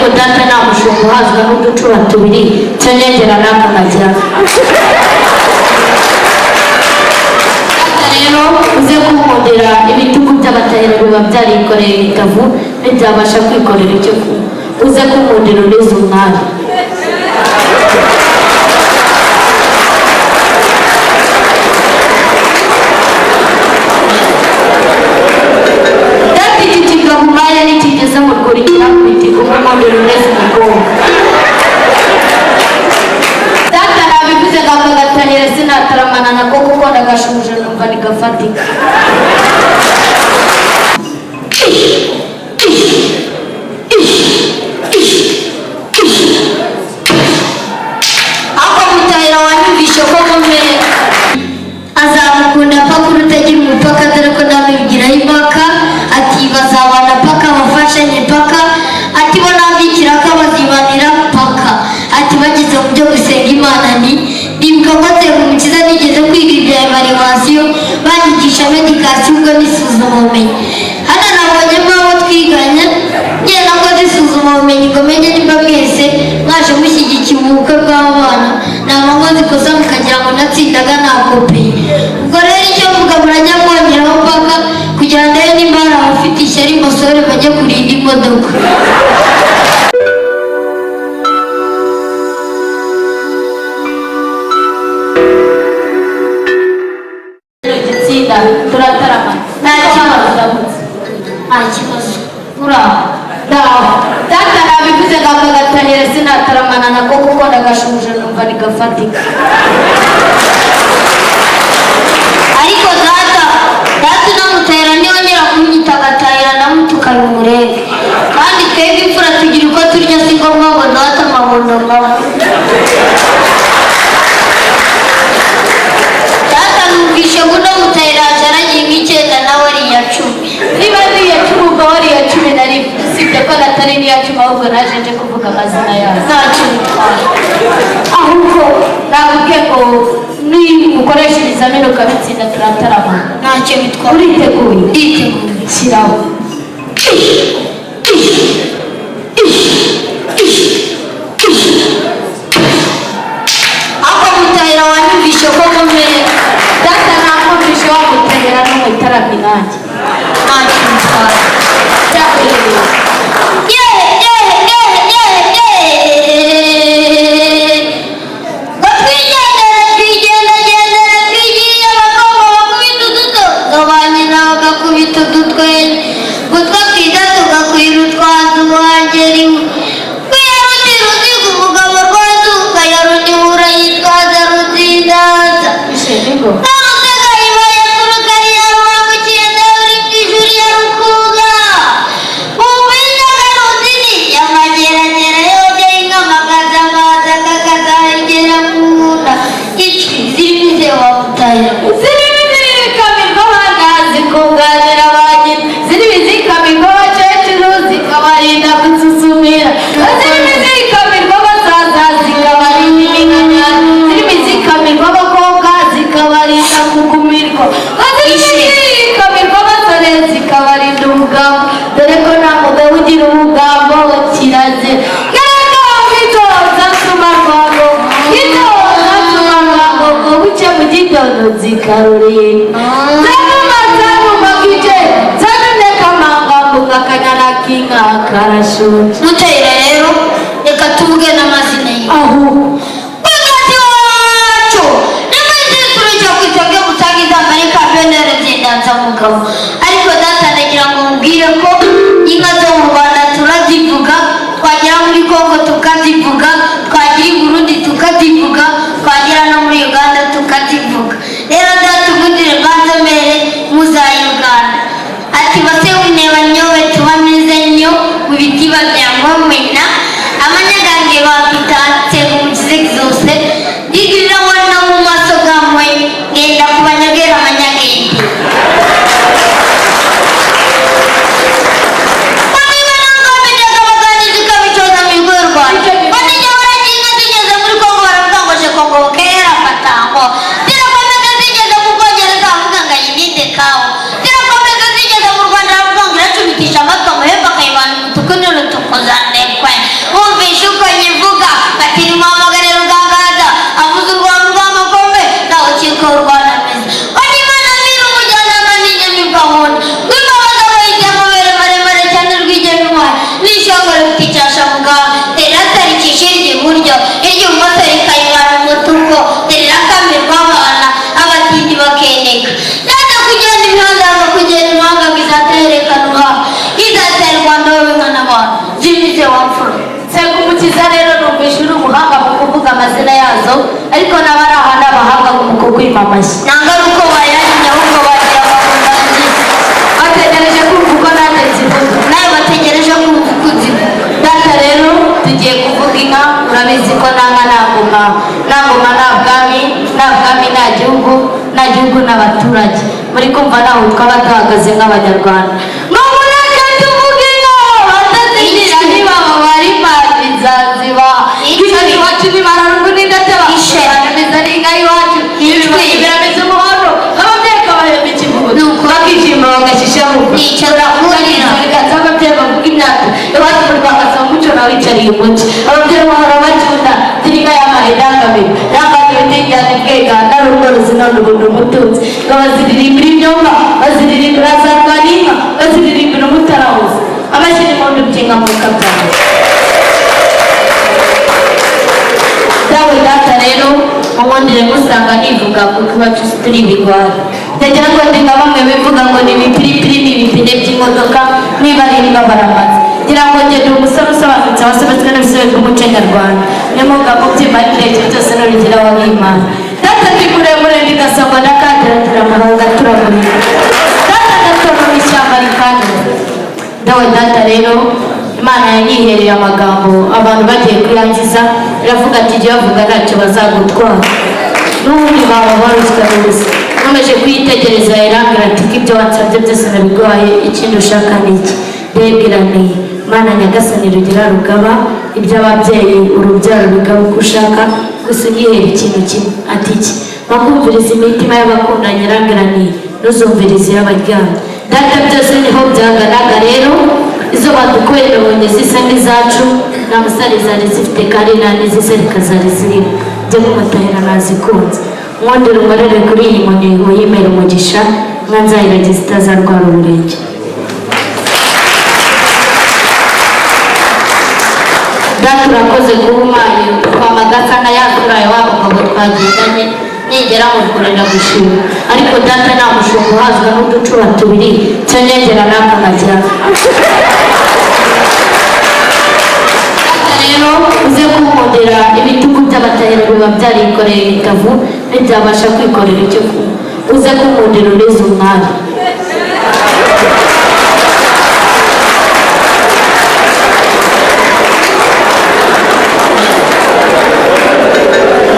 Ariko data, nta mushumba uhazwa n'uducuba tubiri, cyo nyongera n'aka nkagira. Data rero, uze kunkundira, ibitugu by'abatahira biba byarikoreye imitavu, ntibyabasha kwikorera icyo kunywa. Uze kunkundira unize umwari. Data, iki kigabo umwanya nikigeze mu rwuri kirakubita, umunkundira uneze umugongo. Data, nabivuze ngo aka gatahira sinataramana nako kuko ndagashuje, numva ntigafatika. Ako mutahira, wanyumvishe ko nkomeye. Azamukunda paka utagira umupaka, dore ko nabibwiraho impaka. Ati bazabana paka, bafashanye paka. Ati bo nambikira ko bazibanira paka. Ati bageze mu byo gusenga Imana, ni nibuka ko nsenga Umukiza. Nigeze kwiga ibya évaluation, banyigisha médication, ubwo n'isuzumabumenyi. Hano nabonyemo abo twiganye. Ngiye nakoze isuzumabumenyi ngo menye nimba mwese mwaje mushyigikiye ubukwe bw'abana. Naba nkoze ikosa mukagira ngo natsindaga nakopeye. Ubwo rero icyo mvuga, murajya mwongeraho paka kugira ngo ndebe nimba hari abafite ishyari, mbasore bajye kurinda imodoka. Igitsinda turatarama. Nta kibazo. Ndamutse. Nta kibazo, uraho? Ndaho data, nabivuze ngo aka gatahira sinataramana nako kuko ndagashuje, numva ntigafatika. Ariko data, data, unamutahira niwongera kunyita agatahira ndamutukana umurebe. Kandi twebwe imfura tugira uko turya, si ngombwa ngo duhate amabondo nkawe. Data, numvishe ngo uno mutahira yaje aragira nk'icyenda, nawe ari iya 10. Niba ari iya 10, ubwo wari iya 11, usibye ko natari n'iya 10, ahubwo naje nje kuvuga amazina yazo. Ntacyo bitwaye. Ahubwo nakubwiye ngo nimukoresha ibizamini ukabitsinda turatarama. Ntacyo bitwaye. Uriteguye? Nditeguye. Shyiraho. Ako mutahira, wanyumvishe ko nkomeye. Data, nakumvishe wa mutahira n'umutaramyi nanjye. Ntacyo bitwaye. Byakubereye. Ye ye ye ye ye, ngo twigendere, twigendagendere, twigiriye abakobwa bakubita uduto, ngo ba nyina bagakubita udutwenge, ngo utwo twiza tugakwira utwanzu wangeriwe kwiyaruti ruziga umugabo rwazuka yarunihura yitwaza ruzindaza. Ishe nigo. Narutega ibaye kurukari yaruhangukiye uri mu ijuru ya Rukuga. Uwinyaga ruzini yamageragera yogeye inka amakaza amaza kakazahengera mu nda. Icwi zirimo ize wa mutahira. Zirimo izikamirwa abana zikunganira ba nyina, zirimo izikamirwa abakecuru zikabarinda gususumira, zirimo izikamirwa abasaza zikabarinda iminkanyari, zirimo izikamirwa abakobwa zikabarinda kugumirwa, zirimo izikamirwa abasore zikabarinda ubugambo, dore ko nta mugabo ugira ubugambo. Kirazira. Itoza nsuma rwango, ngo buce mu gitondo zikarurinda. Zanuma zanuma kije zanuneka manga mbuga, akanyana k'inka karashonje. Mutahira rero, reka tuvuge n'amazina ye. Aho. Wakati wacu nimwizikuru kwitabwe gutangiza Amerika pionere nzindanza mugabo. Ariko data, ndagira ngo mubwire ko inka zo mu Rwanda turazivuga, twagera muri Kongo tukazivuga, twagera i Burundi tukazivuga, twagera no muri Uganda tukazivuga. Rero data, ugundire mbanza mbere muza Uganda. Ati base wineba nyowe tubamize nnyo mu bitiba bya ngomena amanyagange bapitatse umukize zose ndigirira wana mu maso gamwe ngenda kubanyagera amanyagende. Zirakomeza zigeze mu Bwongereza bavuga ngo ayininde kawo, zirakomeza zigeze mu Rwanda baravuga ngo iracumitisha amatwi amahembe akayibana umutuku n'urutuku zandekwe. Mukiza rero numvise uri umuhanga mu kuvuga amazina yazo, ariko n'abari aha ni abahanga mu kukwima amashyi. Nanga ari uko bayanyimye, ahubwo bagira ngo Bategereje kumva uko nanjye nzivuga. Nawe bategereje kumva uko uzivuga. Data rero, tugiye kuvuga inka. Urabizi ko nanga nta ngoma, nta ngoma nta bwami, nta bwami nta gihugu, nta gihugu n'abaturage. Muri kumva naho twaba duhagaze nk'Abanyarwanda, ngo mureke tuvuge inka batazigira ntibaba bari mazi nzaziba. Icwi. Iwacu ntibararungu n'indateba. Ishe. Barameze n'inka y'iwacu. Icwi. Birameze umuhondo, ababyeyi kabahemba ikivuguto. Nuko. Bakishima bagashisha mu Nicyo nakundira. ibiganza. Ababyeyi bavuga imyato iwacu mu Rwanda, saba umuco nawe wicariye umuco. Ababyeyi bahora bacunda ziringa yamaye indangamiro yambaye ibiti bwega nari ubworozi, none ubu ni umutunzi. Ngo baziririmbira imyumba, baziririmbira za rwaninka, baziririmbira umutarahuza amashyi n'impundu by'inka mu kabyaro. Dawe data rero, ubundi musanga nivuga kuko iwacu turi ibigwari. Ndagira ngo ndi nka bamwe bivuga ngo ni ibipiripiri, ni ibipine by'imodoka, niba ari imbwa baramaze. Ngira ngo njye ndi umusore usobanutse wasobetswe n'ibisebe by'umuco nyarwanda. Nimuga mu byima n'indege byose n'urugira w'Imana. Data, ndi muremure, ndi gasongo ndakatira amahanga turagurira. Data, ndatoroma ishyamba rikanyura. Dawe data rero, Imana yanyihereye amagambo abantu bagiye kuyangiza, iravuga ati jya bavuga ntacyo bazagutwara, n'ubundi baba baruswa n'ubusa. Nkomeje kuyitegereza, irambwira ati ko ibyo wansabye byose nabiguhaye, ikindi ushaka ni iki? Ndebwira nti: Mana Nyagasani rugira rugaba iby'ababyeyi, urubyaro rugaba uko ushaka, gusa unyihere ikintu kimwe. Ati iki? Bakumviriza imitima y'abakundanye. Irambwira nti ntuzumvirize iy'abaryamye. Data, byose niho byaganaga rero. Izo badukorera nabonye zisa n'izacu, nta musare zari zifite kandi nta n'izisereka zari zirimo. Njye nk'umutahira nazikunze. Nkundira umurere kuri iyi nkoni uyimera umugisha, nka nzayiragize itazarwara uburenge. Data, urakoze kuba umpaye kwa magasa nka yakuraye wa mugabo twagendanye. Nigera mu rwuri ndagushima, ariko data, nta mushumba uhazwa n'uducuba tubiri cyo nyegera n'aka nkajyana. Data rero, uze kunkundira ibitugu by'abatahira biba byarikoreye imitavu, ntibyabasha kwikorera icyo kunywa. Uze kunkundira uneze umwari.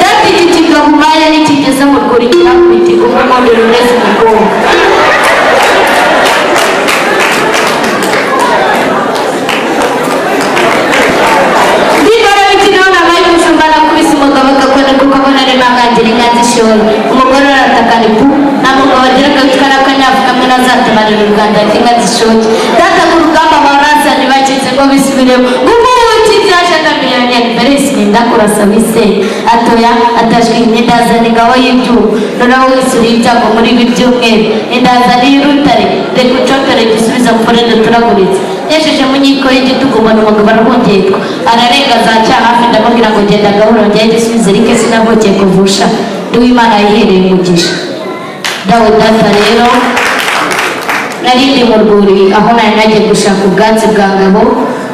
Data, iki kigabo umpaye nikigeze mu rwuri kirakubita umunkundira uneze umugongo. Ndibara mikino nabaye umushumba, nakubise umugabo agakoni kuko abona arimo akangira inka zishoye. Umugore aratakana ipu, nta mugabo agira akabitwa n'akanyafu kamwe nazatabarira u Rwanda inka zishoye. Data, ku rugamba barasanye bakize ngo bisubiremo. Ngumuki byaje ndamenya Felix ndakurasa wise atoya atajwi indazana ingabo y'ibyuma, noneho wisuriye ibyago muri ibi byumweru, indazana y'urutare, reka ucotore igisubizo mfurere turaguritse. Yejeje mu nkiko y'igitugu, mbona umugabo arahungetwa ararenga za cyahafi. Ndamubwira ngo genda gahoro, njyewe igisubizo ariko sinavukiye kuvusha ndiwimana yihereye umugisha. Dawe data rero, nari ndi mu rwuri aho nari nagiye gushaka ubwatsi bwa ngabo,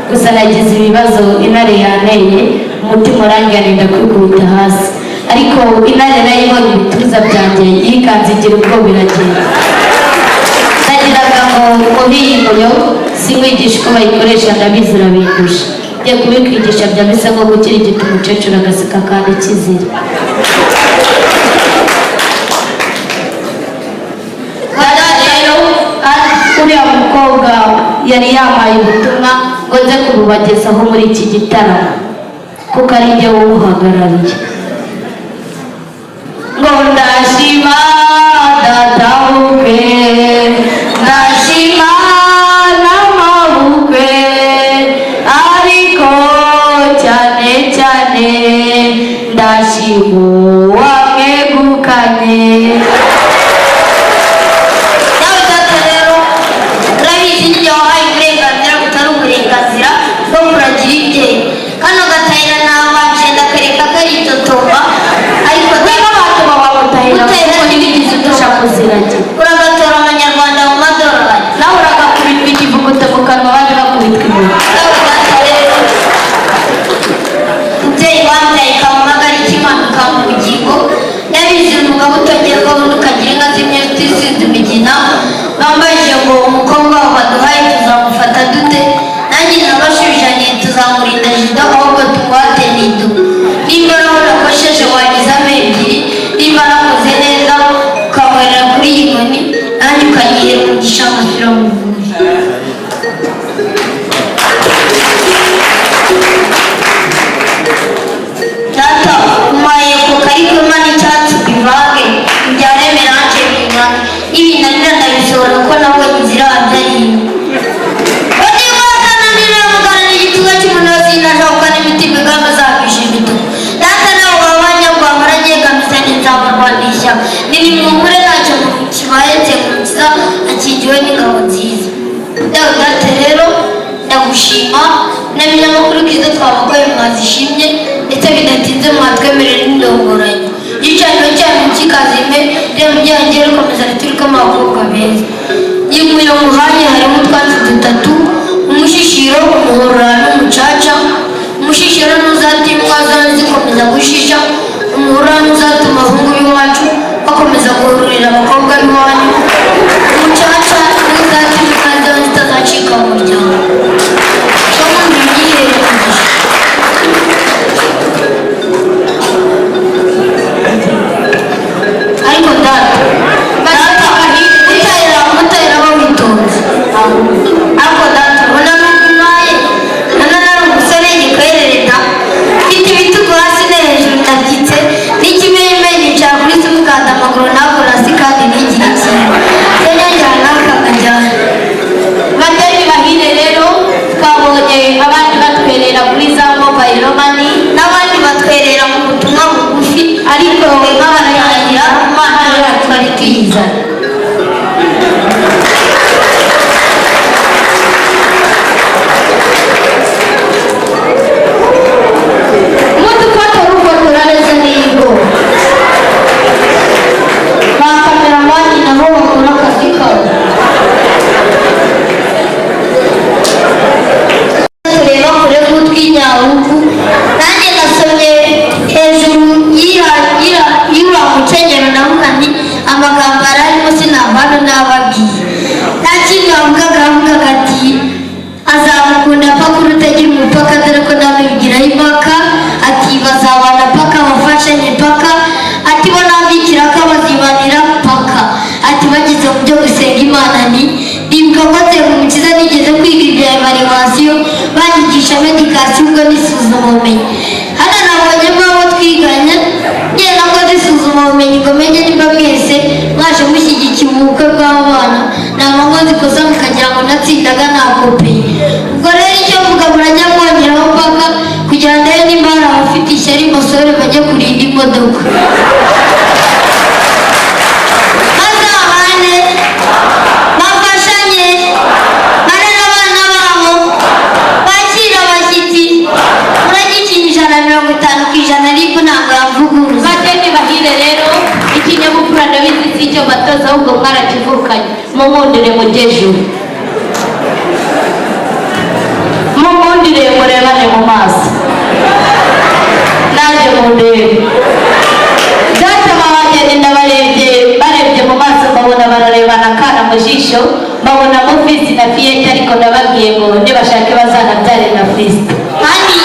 gusa nagize ibibazo, intare yanteye, umutima urangira kwikubita hasi, ariko intare nayo ibonye ibituza byanjye yikanze igira ubwoba iragenda. Nagiraga ngo muri iyi nkoyo sinkwigisha uko bayikoresha, ndabizi urabindusha. Ngiye kubikwigisha bya bisa nko gukirigita umukecuru agaseka kandi kizira. Dada rero, uriya mukobwa yari yampaye ubutumwa ngo nze kububagezaho muri iki gitaramo kuko ari njye uwuhagarariye. Ngo ndashima data bukwe, ndashima n'amabukwe, ariko cyane cyane ndashima uwamwegukanye. Nawe data rero, urabizi n'igihe wahaye uburenganzira butari uburenganzira bwo kuragira ibye. Kano gatahira nabanje ndakareka karitotomba, ariko Niba abantu baba batahira Gutahira kuko ntibigize udusha kuziragira. Nimuhumure, ntacyo kibaye, Nsengumukiza akingiwe n'ingabo nziza. Dawe data rero ndagushima, n'ibinyamakuru bwiza twabakoye mwazishimye, ndetse bidatinze mwatwemerera n'indongoranyo. Igicaniro cyanyu kikazime, irembo ryanjye rikomeza riturikamo abakobwa beza. Yimuye muhaye harimo utwatsi dutatu: umushishiro, umuhorora n'umucaca. Umushishiro ntuzatuma zikomeza gushisha, umuhorora ntuzatuma abahungu b'iwacu bakomeza guhururira abakobwa b'iwanyu, umucaca ntuzatuma inka zawe zitazacika mu muryango. Shomundi ubyihere umugisha. Ariko data, data, mutahira mutahira bawitonze. Ariko data, ubona nubwo umpaye nana nari umusore gikwerereta, mfite ibitugu hasi no hejuru, ndabyitse n'ikimenyimenyi nicara kuri simukanda, amaguru ntakora hasi kandi ntigire ikintu cyanyongera n'akakajyana. Bageni bahire rero, twabonye abandi batwerera kuri za mobile money, n'abandi batwerera mu butumwa bugufi, ariko nk'abarangira Imana yacu twari tuyizana. Mudufata rufotora neza n'ingo, Ba kameramani nabo bakora akazi kabo. Tureba kure nk'utw'inyabugu. Nanjye nasomye hejuru y'uriya mukenyero, ndavuga nti amagambo yari arimo sinavana n'ababwiye. Nta kindi yavugaga, yavugaga ati azamukunda paka urutagira umupaka, dore ko nabibwiraho impaka. Ati bazabana paka, bafashanye paka. Ati bo nambikira ko bazibanira paka. Ati bageze mu byo gusenga Imana, ni ndibuka ko Nsengumukiza nigeze kwiga ibya evaluation, banyigisha médication, ubwo n'isuzumabumenyi. Hano nabonyemo abo twiganye, ngenda ngo n'isuzumabumenyi ngo menye niba mwese mwaje mushyigikiye ubukwe bw'abana. Ntabwo ngo zikosa mukagira ngo natsindaga nakopeye. Ubwo rero icyo mvuga, murajya mwongeraho mpaka kugira ngo ndebe nimba hari abafite ishyari, mbasore bajye kurinda imodoka, bazabane, bafashanye, barere abana babo, bakire abashyitsi. Muragikinya 150%, ariko ntabwo yavuguruza. Bageni bahire rero, ikinyabupfura ndabizi si icyo batoza, ahubwo mwarakivukanye. Mumundire mujye-juru, mumundire murebane mu maso, nanjye mundebe. Data, babageni ndabarebye, barebye mu maso mbabona bararebana akana mu jisho, mbabonamo fils na fillette. Ariko ndababwiye ngo nibashake bazanabyare na fils. Kandi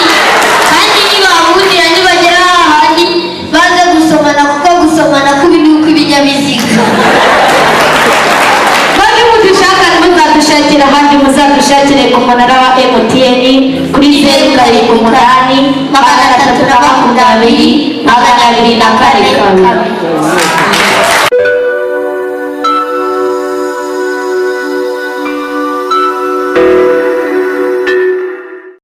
nibahurira, nibagera hahandi baze gusomana, kuko gusomana kubi ni ukw'ibinyabiziga. Bamwe mudushaka muzadushakira ahandi, muzadushakire ku munara wa MTN kuri 078 320 204 2.